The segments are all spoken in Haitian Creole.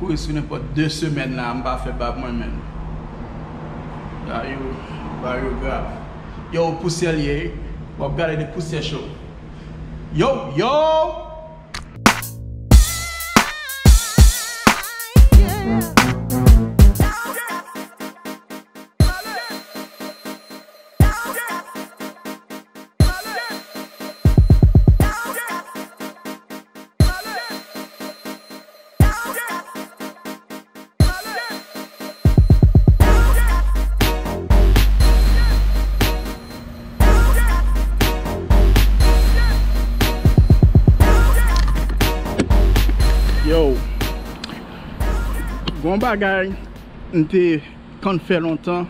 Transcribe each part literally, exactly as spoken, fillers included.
Kouri sou nenpòt de semèn la, m pa fè bab mwen menm. Baryo, Baryo grav. Yo, pousyè l ye, w ap gade de pousyè cho. Yo, yo! Yo, gon bagay m te konn fè lontan,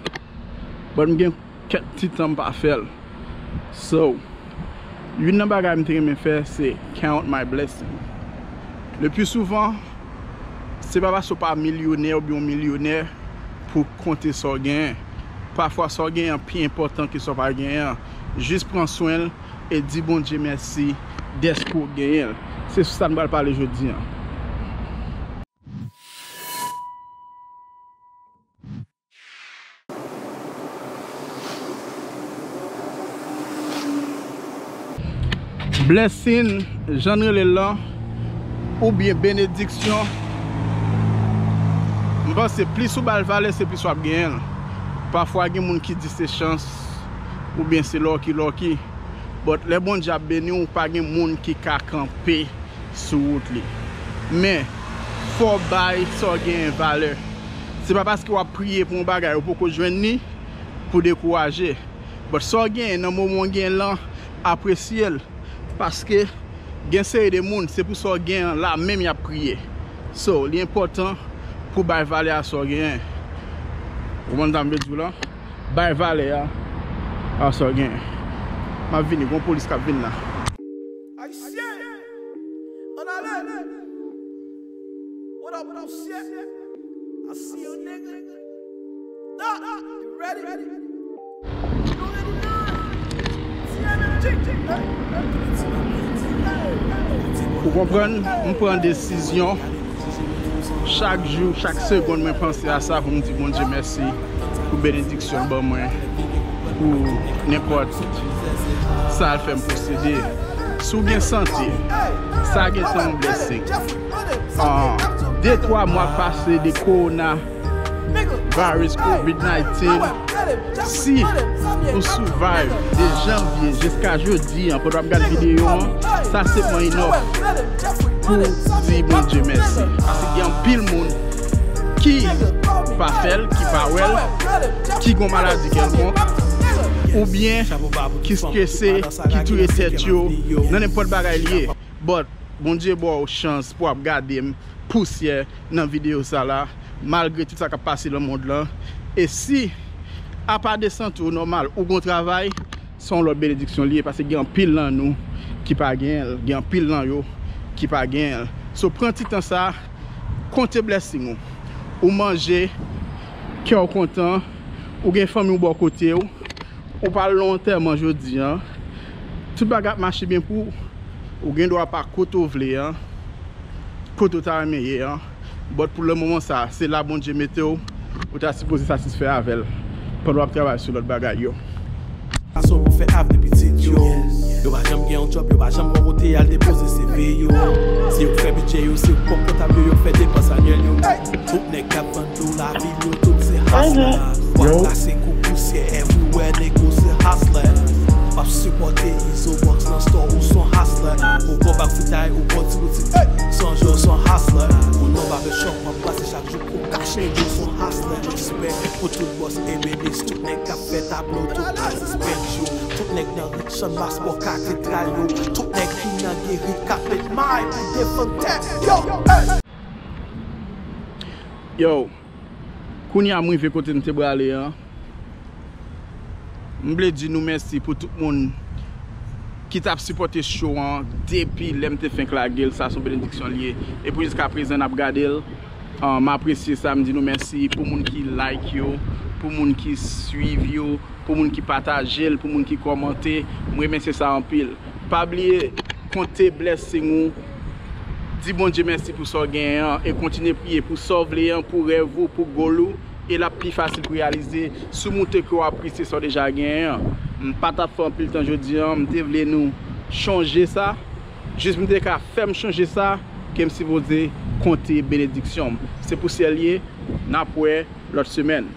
but m gen kèk ti tan m pa fè l. So, youn nan bagay m te renmen fè, se count my blessing. Le pli souvan, se pa paske w pa milyonè oubyen w milyonè pou w konte sa w genyen. Pafwa, sa w genyen an pi enpòtan ke sa w pa genyen an. Jis pran swen l e di Bondye mèsi dèske w genyen l. Se sou sa n pral pale jodi an. Blessing, jan n rele l lan, oubyen benediksyon, m panse plis ou ba l valè, se plis w ap genyen l. Pafwa, gen moun ki di se chans, oubyen se lucky, lucky. But lè Bondye ap beni w, pa gen moun ki ka kanpe sou wout li. Men, fò w bay sa w genyen valè. Se pa paske w ap priye pou yon bagay ou poko jwenn li pou dekouraje. But sa w genyen nan moman w genyen l lan, apresye l. Paske gen seri de moun, se pou sa w genyen an la menm y ap priye. So, li enpòtan pou w bay valè a sa w genyen. Ou konprann sa m vle di w lan? Bay valè a, a sa w genyen. M ap vini, gon polis k ap vin la. Ayisyen, ann ale! What up, what up, shit? I see you, nigga. Doc, you ready? You ready now? T M M G. Ou konprann? M pran desizyon chak jou, chak segonn, mwen panse a sa pou m di Bondye mèsi pou benediksyon l ban mwen, pou nenpòt sa l fè m posede. Si w gen sante, sa gentan yon blessing. Ah, de twa mwa pase de kowona virus covid nineteen, si ou survive de janvye jiska jodi an, pandan w ap gade videyo an, sa se pwen enough pou di Bondye mèsi. Paske gen anpil moun ki pa fè l, ki pa wè l, ki gon maladi kèlkonk, oubyen ki strese, ki touye tèt yo nan nenpòt bagay li ye. But Bondye ba w chans pou w ap gade m pousyè nan videyo sa la, malgre tout sa k ap pase nan mond lan. E si, apa de sante w nòmal, ou gon travay, se yon lòt benediksyon li ye, paske gen anpil nan nou ki pa genyen l, gen anpil nan yo ki pa genyen l. So, pran ti tan sa, konte blessing ou. Ou manje, kè w kontan, ou gen fanmi w bò kote w, ou pral nan antèman jodi an, tout bagay ap mache byen pou ou, ou gen dwa pa kote w vle an, kote w ta renmen ye an, but pou le moman sa, se la Bondye mete w, ou ta sipoze satisfè avè l, pandan w ap travay sou lòt bagay yo. Fason pou fè avni pitit yo. Yo pa janm gen yon djòb, yo pa janm gon kote al depoze C V yo. Si yo fè bidjè yo, se yo k pòp kontab yo, yo k fè depans anyèl yo. Tout nèg k ap vann dlo lavil yo, tout se hustler. W ap kase kou pousyè everywhere, nego se hustler. W ap sipòte Izo Box nan store, ou s on hustler. Ou bon bak fritay, ou bon ti boutik, sonje w s on hustler. Ou nan barbershop, w ap pase chak jou pou kache, ou s on hustler. Respè pou tout bòs e minis, tout nèg k ap fè tablo, tout atis pent yo, tout nèg nan ri k chann mas bò katedral yo, tout nèg ki nan geri k ap met may pou defann tèt yo. Hey! Yo, kounye a m rive kote m te prale an. M vle di nou mèsi pou tout moun ki t ap sipòte show an depi lè m te fenk lage l. Sa se yon benediksyon l ye. E pou jiska prezan n ap gade l. Ah, m apresye sa, m di nou mèsi pou moun ki like yo, pou moun ki swiv yo, pou moun ki pataje l, pou moun ki kòmante. M remèsye sa anpil. Pa bliye konte blessing ou Di Bondye mèsi pou sa w genyen an e kontinye priye pou sa w vle an, pou rèv ou, pou goal ou, e l ap pi fasil pou reyalize si w montre ke w apresye sa w deja genyen an. M pa t ap fè anpil tan jodi an, m te vle nou chonje sa. Jis m te ka fè m chonje sa, ke m sipoze konte benediksyon m. Se pou sa l ye, n ap wè lòt semèn.